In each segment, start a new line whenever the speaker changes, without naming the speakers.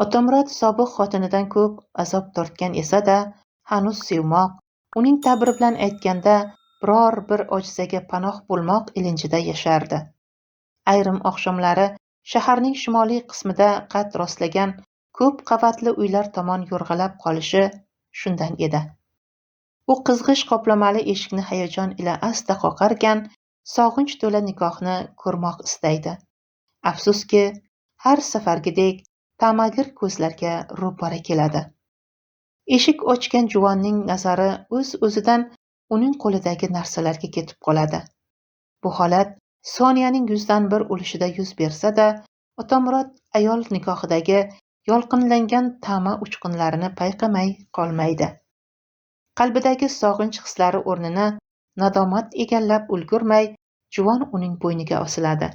Otamurod sobiq xotinidan ko'p azob tortgan esa-da, hanuz sevmoq, uning ta'biri bilan aytganda, biror bir ojizaga panoh bo'lmoq ilinjida yashardi. Ayrim oqshomlari shaharning shimoliy qismida qad rostlagan ko'p qavatli uylar tomon yo'rg'alab qolishi shundan edi. U qizg'ish qoplamali eshikni hayajon ila asta qoqarkan, sog'inch to'la nikohni ko'rmoq istaydi. Afsuski, har safargidek ta'magir ko'zlarga ro'para keladi. Eshik ochgan juvonning nazari o'z-o'zidan uning qo'lidagi narsalarga ketib qoladi. Bu holat soniyaning 1/100 ulushida yuz bersa-da, Otamurod ayol nikohidagi yolqinlangan ta'ma uchqunlarini payqamay qolmaydi. Qalbidagi sog'inch hislari o'rnini nadomat egallab ulgurmay, juvon uning bo'yniga osiladi.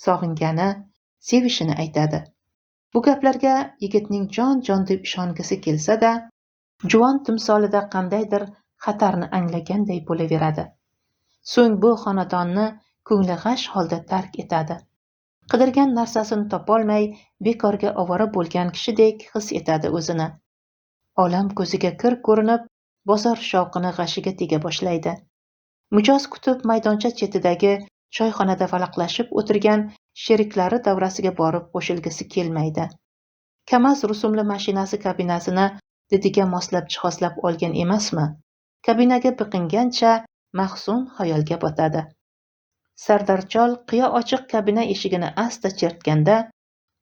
Sog'ingani, sevishini aytadi. Bu gaplarga yigitning jon-jon deb ishongisi kelsa-da, juvon timsolida qandaydir xatarni anglaganday bo'laveradi. So'ng bu xonadonni ko'ngli g'ash holda tark etadi. Qidirgan narsasini topolmay, bekorga ovora bo'lgan kishidek his etadi o'zini. Olam ko'ziga kir ko'rinib, bozor shovqini g'ashiga tega boshlaydi. Mijoz kutib maydoncha chetidagi choyxonada valaqlashib o'tirgan sheriklari davrasiga borib qo'shilgisi kelmaydi. Kamaz rusumli mashinasi kabinasini didiga moslab jihozlab olgan emasmi? Kabinaga biqingancha mahzun xayolga botadi. Sardorchol qiya ochiq kabina eshigini asta chertganda,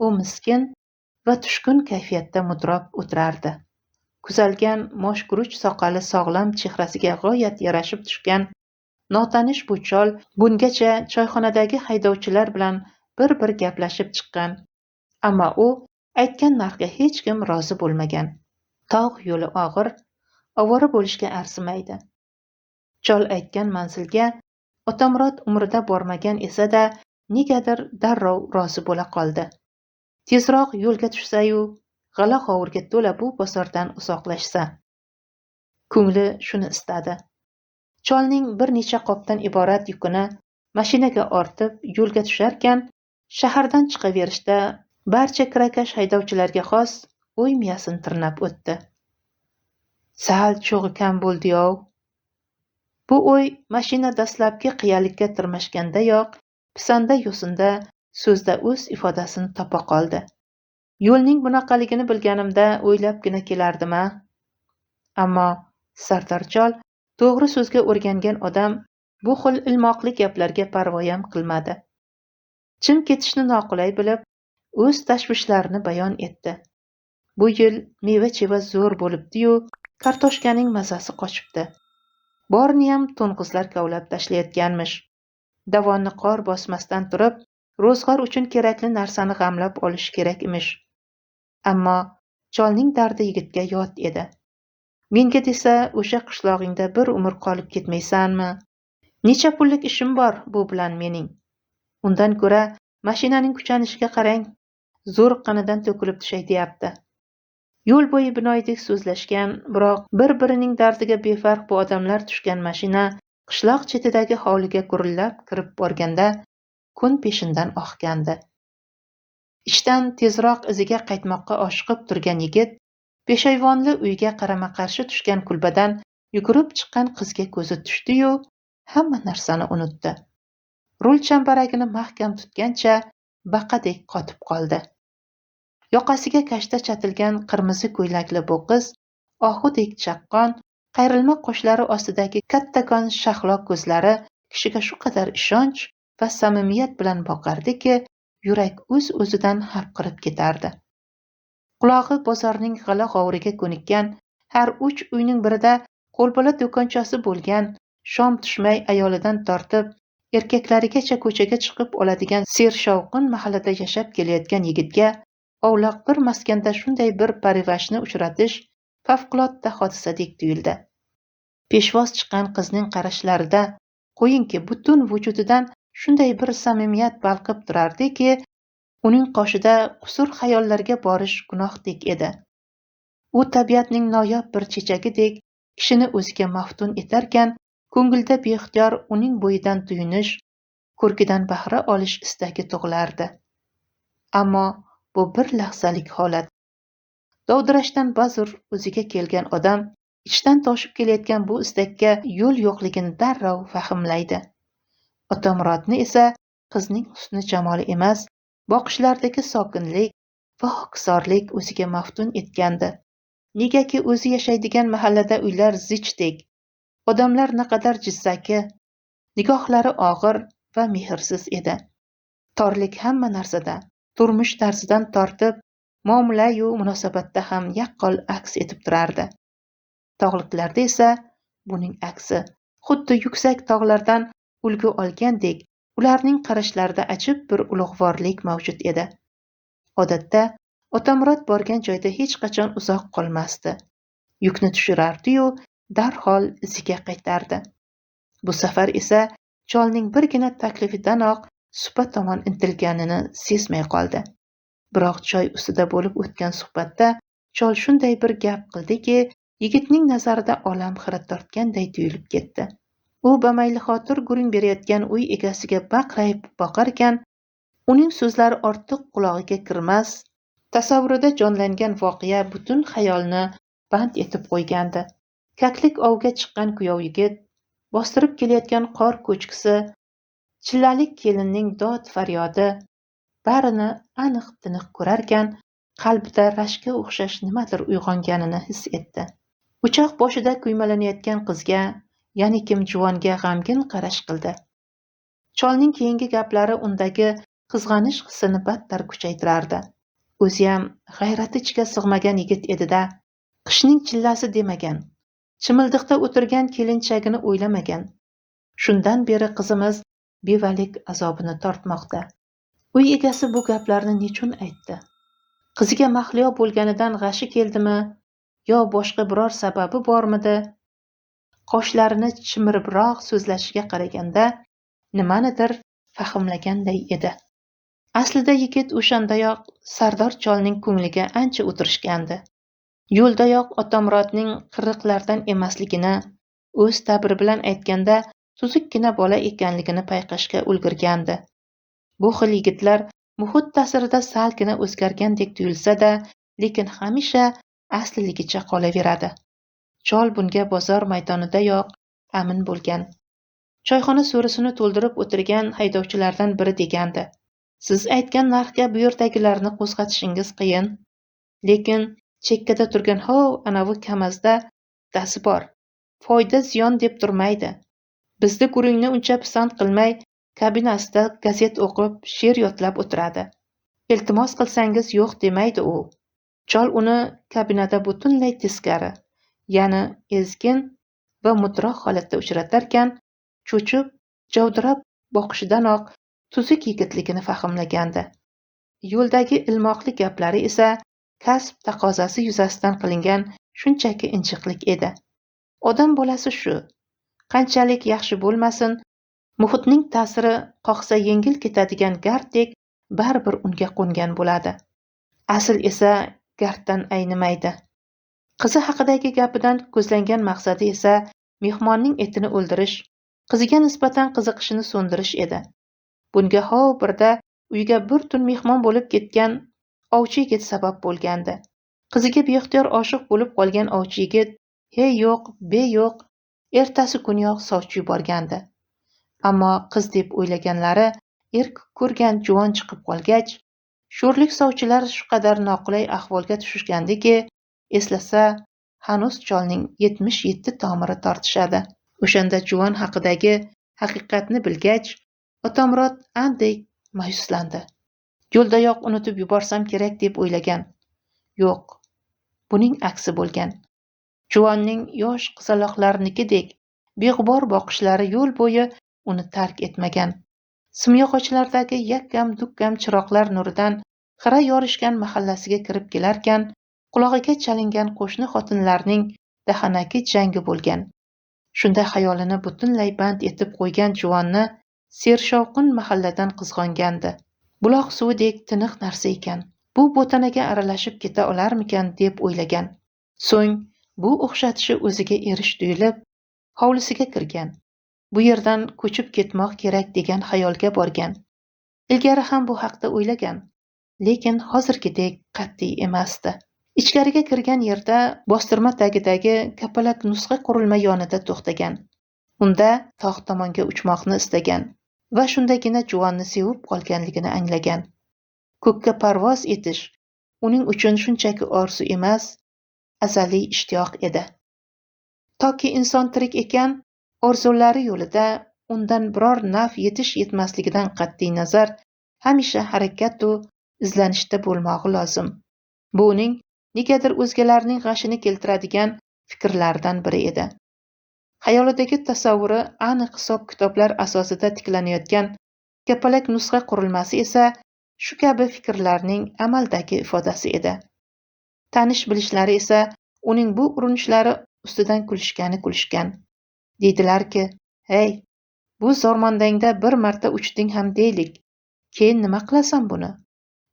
u miskin va tushkun kayfiyatda mudrob o'tirardi. Kuzalgan mosh guruch soqoli sog'lom chehrasiga g'oyat yarashib tushgan notanish bu chol bungacha choyxonadagi haydovchilar bilan bir-bir gaplashib chiqqan. Ammo u aytgan narxga hech kim rozi bo'lmagan. Tog' yo'li og'ir, ovora bo'lishga arzimaydi. Chol aytgan manzilga Otamurod umrida bormagan esa-da, negadir darrov rozi bo'la qoldi. Tezroq yo'lga tushsa-yu, g'ala-g'ovurga to'la bu bozordan uzoqlashsa. Ko'ngli shuni istadi. Cholning bir necha qopdan iborat yukini mashinaga ortib yo'lga tusharkan, shahardan chiqaverishda barcha kirakash haydovchilarga xos o'y miyasini tirnab o'tdi. Sal cho'g'i kam bo'ldi-yov. Bu o'y mashina dastlabki qiyalikka tirmashgandayoq pisanda yo'sinda so'zda o'z ifodasini topa qoldi. Yo'lning bunaqaligini bilganimda o'ylabgina kelardim-a. Ammo Sardorchol to'g'ri so'zga o'rgangan odam bu xil ilmoqli gaplarga parvoyam qilmadi. Chim ketishni noqulay bilib, o'z tashvishlarini bayon etdi. Bu yil meva-cheva zo'r bo'libdi-yu, kartoshkaning mazasi qochibdi. Boriniyam to'ng'izlar kavlab tashlayotganmish. Davonni qor bosmasdan turib, ro'zg'or uchun kerakli narsani g'amlab olish kerak emish. Ammo cholning dardi yigitga yot edi. Menga desa, o'sha qishlog'ingda bir umr qolib ketmaysanmi? Necha pullik ishim bor bu bilan mening. Undan ko'ra mashinaning kuchanishiga qarang, zo'riqqanidan to'kilib tushay deyapti. Yo'l bo'yi binoydek so'zlashgan, biroq bir-birining dardiga befarq bu odamlar tushgan mashina qishloq chetidagi hovliga gurillab kirib borganda kun peshindan oqgandi. Ishdan tezroq iziga qaytmoqqa oshiqib turgan yigit peshayvonli uyga qarama-qarshi tushgan kulbadan yugurib chiqqan qizga ko'zi tushdi-yu, hamma narsani unutdi. Rul chambaragini mahkam tutgancha baqadek qotib qoldi. Yoqasiga kashta chatilgan qirmizi ko'ylakli bu qiz ohudek chaqqon, qayrilma qoshlari ostidagi kattakon shahlo ko'zlari kishiga shu qadar ishonch va samimiyat bilan boqardiki, yurak o'z-o'zidan hapriqib ketardi. Qulog'i bozorning g'ala-g'ovuriga ko'nikkan, har 3 uyning birida qo'lbola do'konchasi bo'lgan, shom tushmay ayolidan tortib erkaklarigacha ko'chaga chiqib oladigan sershovqin mahallada yashab kelayotgan yigitga ovloq bir maskanda shunday bir parivashni uchratish favqulodda hodisadek tuyuldi. Peshvoz chiqqan qizning qarashlarida qo'yingki butun vujudidan shunday bir samimiyat balqib turardiki, uning qoshida qusur xayollarga borish gunohdek edi. U tabiatning noyob bir chechagidek kishini o'ziga maftun etarkan, ko'ngilda beixtiyor uning bo'yidan tuyunish, ko'rkidan bahra olish istagi tug'ilardi. Ammo bu bir lahzalik holat. Dovdirashdan bazur o'ziga kelgan odam ichdan toshib kelayotgan bu istakka yo'l yo'qligini darrov fahmlaydi. Otamurodni esa qizning husni jamoli emas, boqishlaridagi sokinlik va hokisorlik o'ziga maftun etgandi. Negaki o'zi yashaydigan mahallada uylar zichdek, odamlar naqadar jizzaki, nigohlari og'ir va mehrsiz edi. Torlik hamma narsada, turmush tarzidan tortib, muomala-yu munosabatda ham yaqqol aks etib turardi. Tog'liqlarda esa buning aksi, xuddi yuksak tog'lardan ulgu olgandek, ularning qarashlarida ajib bir ulug'vorlik mavjud edi. Odatda Otamurod borgan joyda hech qachon uzoq qolmasdi. Yukni tushirardi-yu, darhol iziga qaytardi. Bu safar esa cholning birgina taklifidanoq supa tomon intilganini sezmay qoldi. Biroq choy ustida bo'lib o'tgan suhbatda chol shunday bir gap qildiki, yigitning nazarida olam xira tortganday tuyulib ketdi. U bamayli xotir gurung berayotgan uy egasiga baqrayib boqarkan, uning so'zlari ortiq qulog'iga kirmas, tasavvurida jonlangan voqea butun xayolni band etib qo'ygandi. Kaklik ovga chiqqan kuyov yigit, bostirib kelayotgan qor ko'chkisi, chillalik kelinning dod faryodi barini aniq tiniq ko'rarkan, qalbida rashkka o'xshash nimadir uyg'onganini his etdi. O'choq boshida kuymalanayotgan qizga, ya'ni kim juvonga g'amgin qarash qildi. Cholning keyingi gaplari undagi qizg'anish hissini battar kuchaytirardi. O'ziyam g'ayrati ichiga sig'magan yigit edi-da, qishning chillasi demagan, chimildiqda o'tirgan kelinchagini o'ylamagan. Shundan beri qizimiz bevalik azobini tortmoqda. Uy egasi bu gaplarni nechun aytdi? Qiziga mahliyo bo'lganidan g'ashi keldimi yo boshqa biror sababi bormidi? Qoshlarini chimiribroq so'zlashiga qaraganda nimanidir fahmlaganday edi. Aslida yigit o'shandayoq Sardor cholning ko'ngliga ancha o'tirishgandi. Yo'ldayoq Otamurodning qirriqlardan emasligini, o'z ta'biri bilan aytganda tuzukkina bola ekanligini payqashga ulgurgandi. Bu xil yigitlar muhit ta'sirida salgina o'zgargandek tuyulsa-da, lekin hamisha asliligicha qolaveradi. Chol bunga bozor maydonidayoq amin bo'lgan. Choyxona so'risini to'ldirib o'tirgan haydovchilardan biri degandi: "Siz aytgan narxga bu yerdagilarni qo'zg'atishingiz qiyin, lekin chekkada turgan hov anavi Kamazda bittasi bor. Foyda ziyon deb turmaydi. Bizni gurungni uncha pisand qilmay, kabinasida gazet o'qib, she'r yodlab o'tiradi. Iltimos qilsangiz yo'q demaydi u." Chol uni kabinada butunlay teskari, ya'ni ezgin va mutroq holatda uchratarkan, cho'chib, javdirab boqishidanoq tuzuk yigitligini fahmlagandi. Yo'ldagi ilmoqli gaplari esa kasb taqozosi yuzasidan qilingan shunchaki injiqlik edi. Odam bolasi shu, qanchalik yaxshi bo'lmasin, muhitning ta'siri qoqsa yengil ketadigan garddek baribir unga qo'ngan bo'ladi. Asl esa garddan aynimaydi. Qizi haqidagi gapidan ko'zlangan maqsadi esa mehmonning etini o'ldirish, qiziga nisbatan qiziqishini so'ndirish edi. Bunga hov birda uyga bir tun mehmon bo'lib ketgan ovchi yigit sabab bo'lgandi. Qiziga beixtiyor oshiq bo'lib qolgan ovchi yigit he yo'q, be yo'q, ertasi kuniyoq sovchi yuborgandi. Ammo qiz deb o'ylaganlari erk ko'rgan juvon chiqib qolgach, sho'rlik sovchilar shu qadar noqulay ahvolga tushishgandiki, eslasa hanuz cholning 77 tomiri tortishadi. O'shanda juvon haqidagi haqiqatni bilgach, Otamurod anday ma'yuslandi. Yo'ldayoq unutib yuborsam kerak deb o'ylagan. Yo'q, buning aksi bo'lgan. Juvonning yosh qizaloqlarnikidek beg'ubor boqishlari yo'l bo'yi uni tark etmagan. Simyog'ochlardagi yakkam-dukkam chiroqlar nuridan xira yorishgan mahallasiga kirib kelarkan, qulog'iga chalingan qo'shni xotinlarning dahanaki jangi bo'lgan. Shunda xayolini butunlay band etib qo'ygan juvonni sershovqin mahalladan qizg'ongandi. Buloq suvidek tiniq narsa ekan. Bu bo'tanaga aralashib keta olarmikan deb o'ylagan. So'ng bu o'xshatishi o'ziga erish tuyulib, hovlisiga kirgan. Bu yerdan ko'chib ketmoq kerak degan xayolga borgan. Ilgari ham bu haqda o'ylagan, lekin hozirgidek qat'iy emasdi. Ichkariga kirgan yerda bostirma tagidagi kapalak nusxa qurilma yonida to'xtagan. Unda tog' tomonga uchmoqni istagan va shundagina juvonni sevib qolganligini anglagan. Ko'kka parvoz etish uning uchun shunchaki orzu emas, azaliy ishtiyoq edi. Toki inson tirik ekan, orzulari yo'lida undan biror naf yetish yetmasligidan qat'iy nazar hamisha harakatu izlanishda bo'lmog'i lozim. Bu uning negadir o'zgalarning g'ashini keltiradigan fikrlaridan biri edi. Xayolidagi tasavvuri aniq hisob-kitoblar asosida tiklanayotgan kapalak nusxa qurilmasi esa shu kabi fikrlarning amaldagi ifodasi edi. Tanish bilishlari esa uning bu urinishlari ustidan kulishgani kulishgan. Deydilarki, "Hey, bu zormondangda bir marta uchding ham deylik. Keyin nima qilasan buni?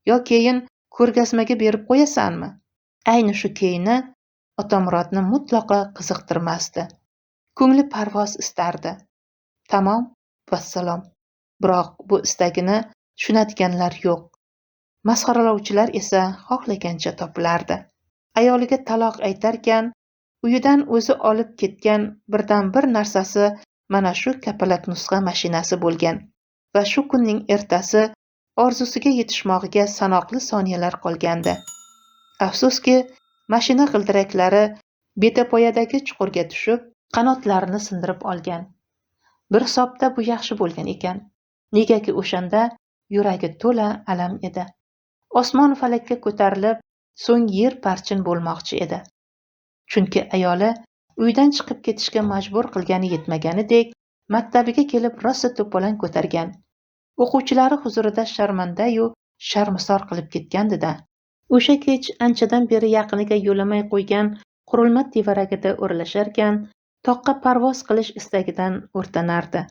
Yo keyin ko'rgazmaga berib qo'yasanmi?" Ayni shu keyini Otamurodni mutlaqo qiziqtirmasdi. Ko'ngli parvoz istardi. Tamom, vassalom. Biroq bu istagini tushunadiganlar yo'q. Masxaralovchilar esa xohlagancha topilardi. Ayoliga taloq aytarkan, uyidan o'zi olib ketgan birdan-bir narsasi mana shu kapalak nusxa mashinasi bo'lgan va shu kunning ertasi orzusiga yetishmog'iga sanoqli soniyalar qolgandi. Afsuski, mashina g'ildiraklari betapoyadagi chuqurga tushib, qanotlarini sindirib olgan. Bir hisobda bu yaxshi bo'lgan ekan. Negaki o'shanda yuragi to'la alam edi. Osmon falakka ko'tarilib, so'ng yer parchin bo'lmoqchi edi. Chunki ayoli uydan chiqib ketishga majbur qilgani yetmaganidek, maktabiga kelib rosa to'polon ko'targan. O'quvchilari huzurida sharmanda-yu sharmisor qilib ketgandi-da. O'sha kech anchadan beri yaqiniga yo'lamay qo'ygan qurilma tevaragida o'ralasharkan, toqqa parvoz qilish istagidan o'rtanardi.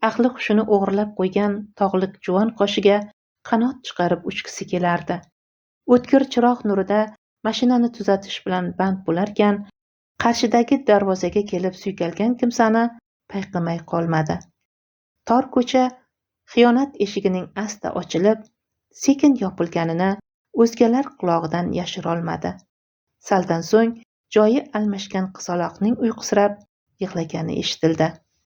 Aqli hushini o'g'irlab qo'ygan tog'liq juvon qoshiga qanot chiqarib uchgisi kelardi. O'tkir chiroq nurida mashinani tuzatish bilan band bo'larkan, qarshidagi darvozaga kelib suykalgan kimsani payqamay qolmadi. Tor ko'cha xiyonat eshigining asta ochilib, sekin yopilganini o'zgalar qulog'idan yashirolmadi. Saldan so'ng joyi almashgan qizaloqning uyqusirab yig'lagani eshitildi.